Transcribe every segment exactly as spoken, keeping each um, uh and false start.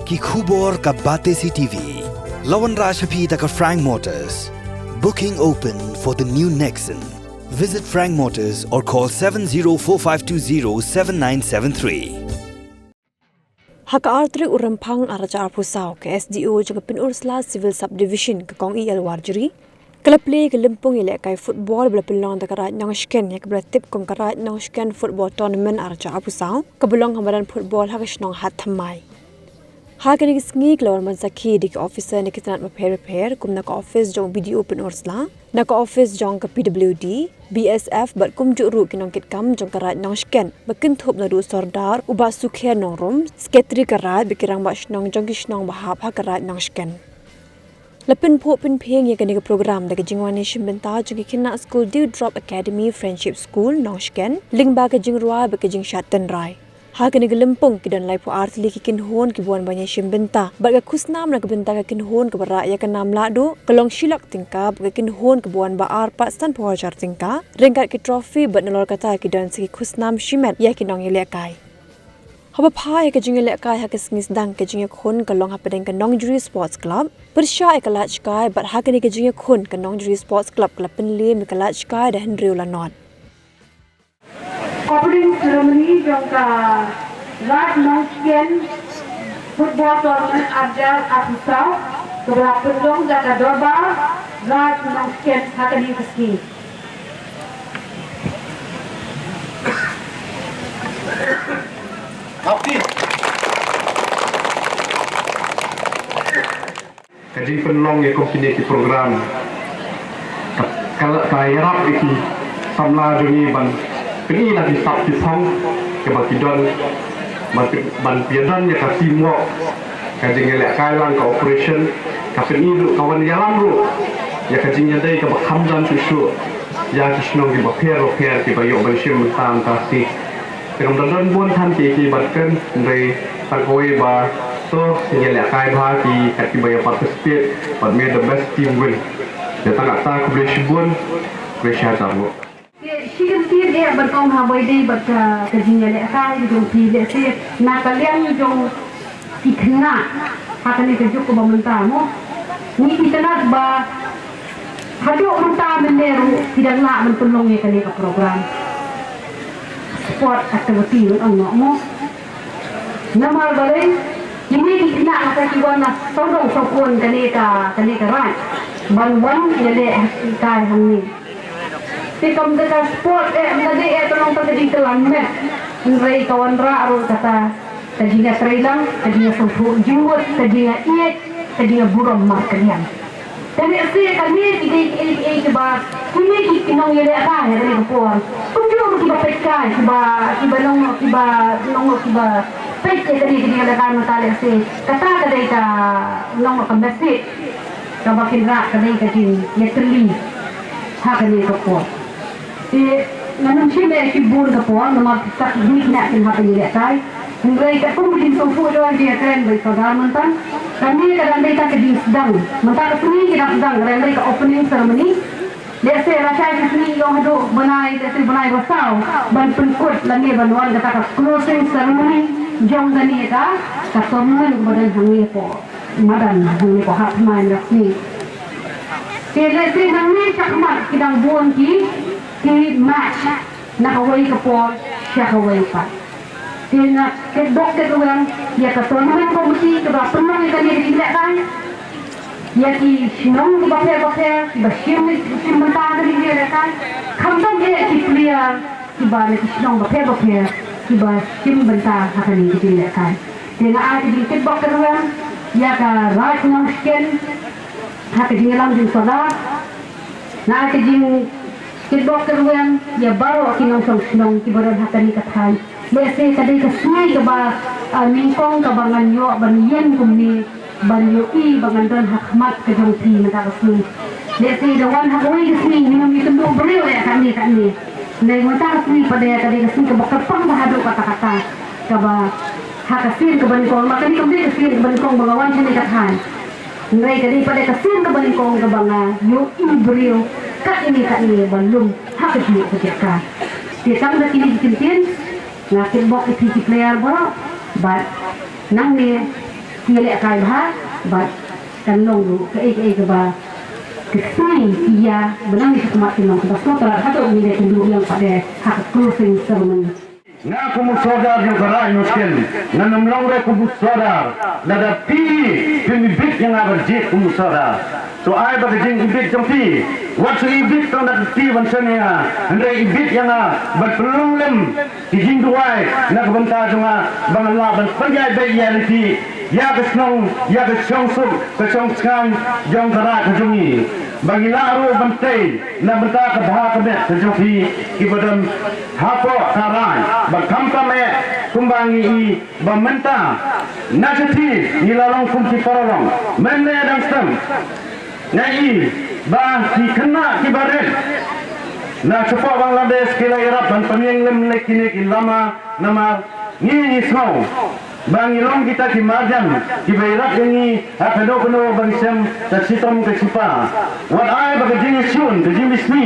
Ki khubor ka Batesi T V. La wanrah sha phi da ka Frank Motors. Booking open for the new Nexon. Visit Frank Motors or call seven zero four five two zero seven nine seven three. Ha ka artri u Rymphang ar hajar arphew saw, ka S D O jong ka Pynursla Civil Subdivision, ka Kong E L Warjri, ka la plie ka lympung ïalehkai football ba la pynlong da ka Raid Nongshken, ïa kaba la tip kum ka Raid Nongshken Football Tournament ar hajar arphew saw, kaba long ha madan football ha ka shnong Hatthymmai. Ha kane ka sngi ka la wan ban sakhi da ki officer na ki tnat bapher bapher, kum na ka office jong B D O Pynursla, na ka office jong ka P W D, B S F bad kumjuh ruh ki nongkitkam jong ka Raid Nongshken, ba kynthup naduh u Sordar, u Bah Sukher Nongrum, Secretary ka Raid bad ki rangbah shnong jong ki shnong ba hap ha ka Raid Nongshken. La pynphuh pynphieng ïa kane ka program da ka jingwan ïashim bynta jong ki khynnah skul Dewdrop Academy Friendship School, Nongshken, lyngba ka jingrwai bad ka jingshad tynrai. Ha kane ka lympung ki don laiphew ar tylli ki kynhun kiba wan ban ïashim bynta, bad ka khusnam na ka bynta ka kynhun kaba rah ïa ka nam lahduh ka long shi lak tyngka, bad ka kynhun kaba wan ba ar pat sanphew hajar tyngka, ryngkat ki trophy, bad nalor kata ki don sa ki khusnam shimet ïa ki nongïalehkai. Haba phai ïa ka jingïalehkai ha ka sngi sdang, ka jingïakhun ka long hapdeng ka Nongjri Sports Club, pyrshah ïa ka Laitkshai, bad ha kane ka jingïakhun ka Nongjri Sports Club ka la pynliem ïa ka Laitkshai da hynriew la not. Opening ceremony jong ka Raid Nongshken Football Tournament ar hajar arphew saw, kaba la pynlong da ka Dorbar Raid Nongshken ha kane ka sngi. Ka jingpynlong ïa kum kine ki program ka, ka, ka ïarap ïa ki samla jong ngi ban pyni na ki sap ki thong kiba ki don, ban pyn-, ban pynïadon ïa ka teamwork, ka jingïalehkai lang, ka cooperation, ka pyni ruh, ka wan ïalam ruh ïa ka jingïadei kaba kham don shuh shuh ïa ki shnong kiba pher bapher kiba ïoh ban shim bynta mynta shi. Te ngam da don bun than kiei kiei ban kren, hynrei tang kawei ba to ïalehkai bha ki kat kiba ïa participate bad may the best team win. Ïa tang kata khublei shibun, khublei shihajar nguh. Te shi kyntien eh ban ong ha ba ïadei bad ka, ka jingïalehkai jong phi, lehse na ka liang jong ki khynnah ha kane ka juk kaba mynta mo. Ngi ki khynnah ba haduh mynta mynne ruh ki dang lah ban pynlong ïa kane ka program sport activity ban ong noh mo. Namar balei kine ki khynnah nga sa ki wan na sawdong sawpon kane ka, kane ka raid ban wan ïalehkai hangne. Te kam da ka sport eh, kam da dei eh tang ka jingkylla met. Hynrei ka wanrah ruh kata ka jingïatreilang, ka jingïasngewthuh jingmut, ka jingïaieit, ka jingïaburom markylliang. Te lehse kane ki dei kiei kiei kiba kine ki nongïalehkai ha kane ka por, kumjuh ruh kiba peit-kai, kiba, kiba nongno, kiba nongno, kiba peit ïa kane ka jingïalehkai mynta, lehse kata ka dei ka nongno ka message kaba kin rah, ka dei ka jingïatylli ha kane ka por. Te ngan ym shim ïa shibun ka por namar kita ki khynnah kin hap ban ïalehkai. Hynrei katkum ka jingsngewthuh jong ki, ïakren bad i Sordar mynta, kane ka dang dei tang ka jingsdang. Mynta ka sngi ki dang sdang, ka dang dei ka opening ceremony. Lehse lashai ka sngi ïoh haduh bnai, lehse bnai ba saw ban pynkut lane ban wan kata ka closing ceremony jong kane ka, ka tournament kaba don hangne hapoh madan, hangne hapoh Hatthymmai Industry. Te lehse nangne shakhmat ki dang bun ki, ki match na kawei ka por sha kawei pat. Te nga kitbok kitrwiang ïa ka tournament committee kaba pynlong ïa kane ka jingïalehkai, ïa ki shnong kiba pher bapher kiba shim, shim bynta ha kane ka jingïalehkai, khamtam eh ki player kiba na ki shnong bapher bapher kiba shim bynta ha kane ka jingïalehkai. Te nga ai ka jingkitbok kitrwiang ïa ka Raid Nongshken ha ka jingïalam jingsordar. Nga ai ka jingkitbok kitrwiang ïa baroh ki nongshong shnong kiba don ha kane ka thaiñ. Lehse ka dei ka sngi kaba, ah, nyngkong kaba ngan ïoh ban ïeng kumne, ban ïohi ba ngan don ha khmat ka jong phi mynta ka sngi. Lehse da wan ha kawei ka sngi ngin ym ïakynduh briew eh katne katne. Hynrei mynta ka sngi pat ka dei ka sngi kaba kyrpang bha haduh katta katta, kaba ha ka sien kaba nyngkong, namar kane kam dei ka sien kaba nyngkong ba nga wan shane ka thaiñ. Hynrei ka dei pat ka sien kaba nyngkong kaba nga ïohi briew katne katne ba lum ha ka jingïoh ka jaka. Te tang da kine ki kyntien nga kitbok ïa phi ki player baroh, bad nangne Ngi lehkai bha bad kan long ruh kaei kaei kaba ka sngi ki ïa ba nang ïa ka khmat ki long kaba sngewtynnat haduh ngi leh kynduh ïa ka pat de ha ka closing ceremony. Nga kum u sordar jong ka Raid Nongshken ngan ym long re kum u sordar lada phi phim ibit ïa nga ban jied kum u sordar. To ai ba ka jingibit jong phi wat shu ibit tang da ka kti ban shaniah hynrei ibit ïa nga ban pynlong lem ki jingduwai na ka bynta jong nga ba ngan lah ban pynjah beit ïa lynti ïa ka shnong ïa ka shongsuk ka shongsngain jong ka Raid ka jong ngi ba ngi lah ruh ban tei na bynta ka bha ka met ka jong phi kiba don hapoh ka Raid ba khamtam eh kumba ngi i ba mynta na ka ti ngi la long kum ki paralok mynne dang stem. Nga i ba ki khynnah kiba rit na shapoh Bangladesh ki la ïarap ban pynïeng lem lei kine ki lama namar ngi ngi sngew ba ngi long kita ki marjan kiba ïarap ïa ngi ha kano kano ba ngi shem ka shitom ka shipa. Wat ai ba ka jingïashun ka jingbishni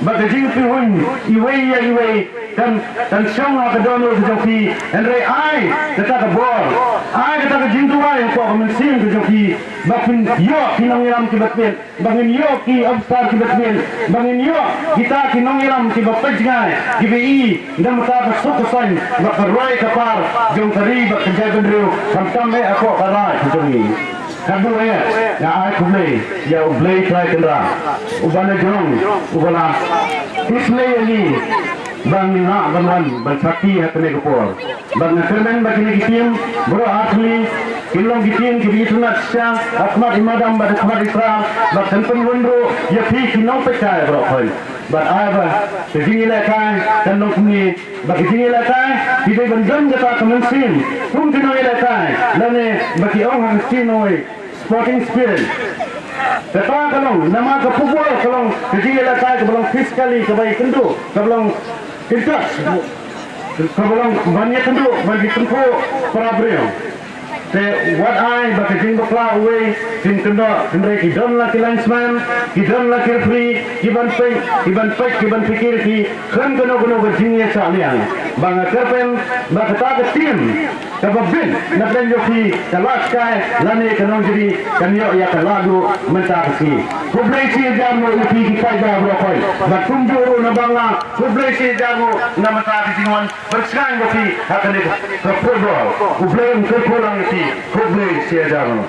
ba ka jingpyrhuh iwei ïa iwei kan kan shong ha ka dohnud ka jong phi hynrei ai kata ka bor ai kata ka jingduwai hapoh ka mynsiem ka jong phi ba phin ïoh ki nongïalam kiba tbit ba ngin ïoh ki officer kiba tbit ba ngin ïoh kita ki nongïalam kiba peit jngai kiba i da mynta ka suk ka saiñ ba ka roi ka par jong ka ri ba ka jaitbynriew khamtam eh hapoh ka Raid ka jong ngi. Khatduh eh nga ai khublei ïa U Blei Trai Kynrad uba la jrong uba la khuslei ïa ngi ba ngin lah ban wan ban sakhi ha kane ka por. Bad nga kyrmen ba kine ki team baroh ar tylli kin long ki team kiba itynnat shisha ha khmat i Madam bad ha khmat i Trai bad kan pynwan ruh ïa phi ki nongpeitkai baroh khoit. Bad ai ba ka jingïalehkai kan long kumne ba ka jingïalehkai ki dei ban don kata ka mynsiem kum ki nongïalehkai lane ba ki ong ha ka Chin oi sporting spirit. Kata ka long namar ka football ka long ka jingïalehkai kaba long physically kaba ïakynduh kaba long kynjat kaba long ban ïakynduh ban ïatyngkhuh para briew. Te wat ai ba ka jingbakla uwei kin kyndoh hynrei ki don la ki linesman ki don la ki referee ki ban peit ki ban peit ki ban peit ki khun kano kano ka jingïasyllok liang ba nga kyrpad ba kata ka team kaba bit na pdeng jong phi ka la shkai lane ka nongjri kan ïoh ïa ka la duh mynta ka sngi. Khublei shihajar nguh ïa phi ki paidbah baroh khoit bad kumjuh ruh na Bangla khublei shihajar nguh na mynta ka jingwan pyrshang jong phi ha kane ka football. U Blei un kyrkhu lang ïa phi. Khublei shihajar nguh.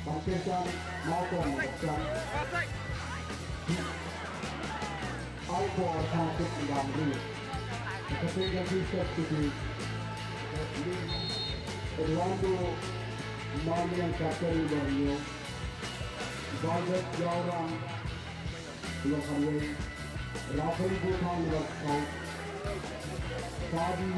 Ang Kirtan Malcolm Kirtan. Ai por kha kit ngam ri. Kete ga di set kiti. Eduardo Marian Kateri Borneo. Violet Jauram. Lo kawei. Rafael Bukang lo kau. Tadi.